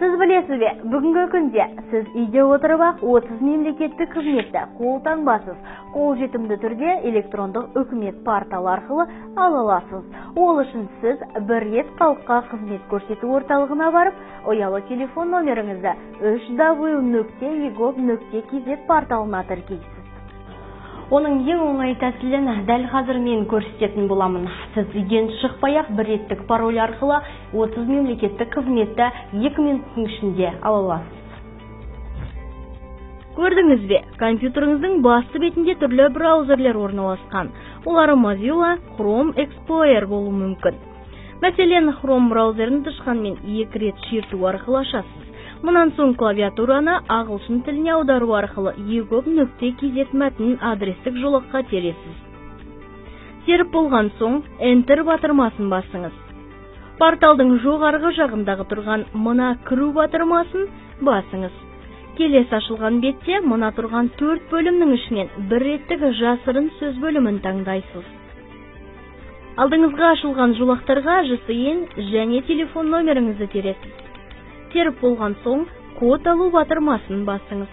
Сіз білесіз бе, бүгінгі күнде сіз үйде отырып-ақ 30 мемлекеттік қызметті қолтаңбасыз, қолжетімді түрде электрондық үкімет порталы арқылы ала аласыз. Ол үшін сіз бір рет халыққа қызмет көрсету орталығына барып, ұялы телефон номеріңізді 3w.egov.kz порталына тіркейсіз. Оның ең оңай тәсілін дәл қазір мен көрсететін боламын. Сіз үйден шықпай-ақ бір реттік пароль арқылы 30 мемлекеттік қызметті 2 минуттың ішінде ала аласыз. Көрдіңіз бе, компьютеріңіздің басты бетінде түрлі браузерлер орналасқан. Олар Mozilla, Chrome, Explorer болуы мүмкін. Мәселен, Chrome браузерін тышқанмен 2 рет шерту арқылы ашасыз. Мұнан соң клавиатураны ағылшын тіліне аудару арқылы egov.kz мәтінін адрестік жолаққа тересіз. Теріп болған соң Enter батырмасын басыңыз. Порталдың жоғарғы жағындағы тұрған мына кіру батырмасын басыңыз. Келесі ашылған бетте мына тұрған 4 бөлімнің ішінен бір реттік жасырын сөз бөлімін таңдайсыз. Алдыңызға ашылған жолақтарға ЖСН және телефон номеріңізді тересіз. Теріп болған соң код алу батырмасын басыңыз.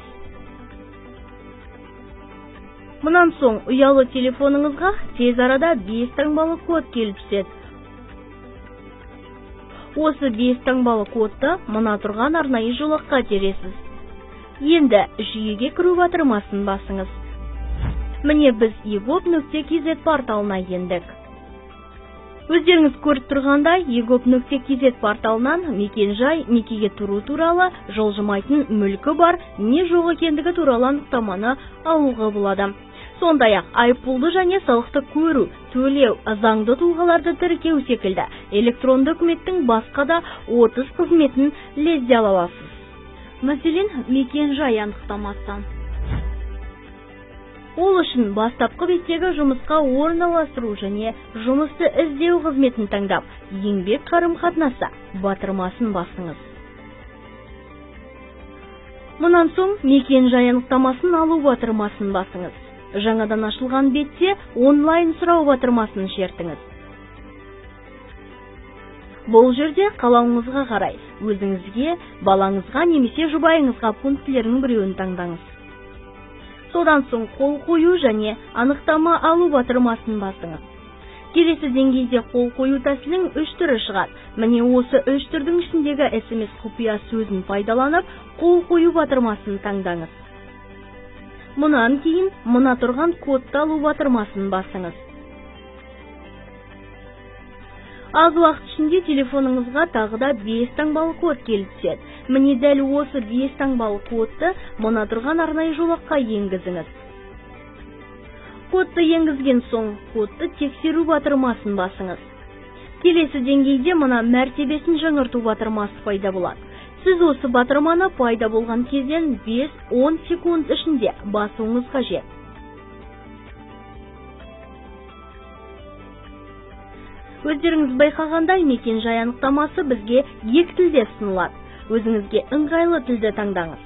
Мұнан соң ұялы телефоныңызға тез арада 5 таңбалы код келіп түседі. Осы 5 таңбалы кодты мына тұрған арнайы жолаққа тересіз. Енді жүйеге кіру батырмасын басыңыз. Міне біз egov.kz порталына ендік. Өздеріңіз көріп тұрғандай, egov.kz порталынан мекен-жай, некеге тұру туралы, жылжымайтын мүлкі бар, не жоқ екендігі туралы анықтаманы алуға болады. Сондай-ақ, айыппұлды және салықты көру, төлеу, заңды тұлғаларды тіркеу секілді электронды үкіметтің басқа да 30 қызметін лезде ала аласыз. Мәселен, мекен-жай анықтамасы. Ол үшін бастапқы беттегі жұмысқа орналастыру және жұмысты іздеу қызметін таңдап, еңбек қарым-қатынасы батырмасын басыңыз. Мұнан соң мекен-жай анықтамасын алу батырмасын басыңыз. Жаңадан ашылған бетте онлайн сұрау батырмасын шертіңіз. Бұл жерде қалауыңызға қарай, өзіңізге, балаңызға немесе жұбайыңызға пунктілерінің біреуін таңдаңыз. Содан соң қол қою және анықтама алу батырмасын басыңыз. Келесі деңгейде қол қою тәсілінің 3 түрі шығады. Міне осы 3 түрдің ішіндегі SMS құпия сөзін пайдаланып, қол қою батырмасын таңдаңыз. Мұнан кейін мына тұрған кодты алу батырмасын басыңыз. Аз уақыт ішінде телефоныңызға тағы да 5 таңбалы код келіп түседі. Міне дәл осы 5 таңбалы кодты мына тұрған арнайы жолаққа енгізіңіз. Кодты енгізген соң кодты тексеру батырмасын басыңыз. Келесі деңгейде мына мәртебесін жаңарту батырмасы пайда болады. Сіз осы батырманы пайда болған кезден 5-10 секунд ішінде басуыңыз қажет. Өздеріңіз байқағандай, мекен-жай анықтамасы бізге 2 тілде ұсынылады. Өзіңізге ыңғайлы тілді таңдаңыз.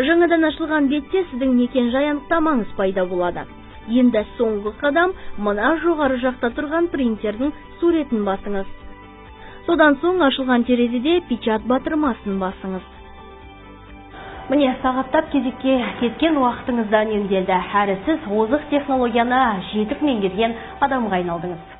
Жаңадан ашылған бетте сіздің мекен-жай анықтамаңыз пайда болады. Енді соңғы қадам мына жоғары жақта тұрған принтердің суретін басыңыз. Содан соң ашылған терезеде печать батырмасын басыңыз. Міне, сағаттап кезекке кеткен уақытыңызда үнемделді. Әрі сіз озық технологияны жетік меңгерген адамға айналдыңыз.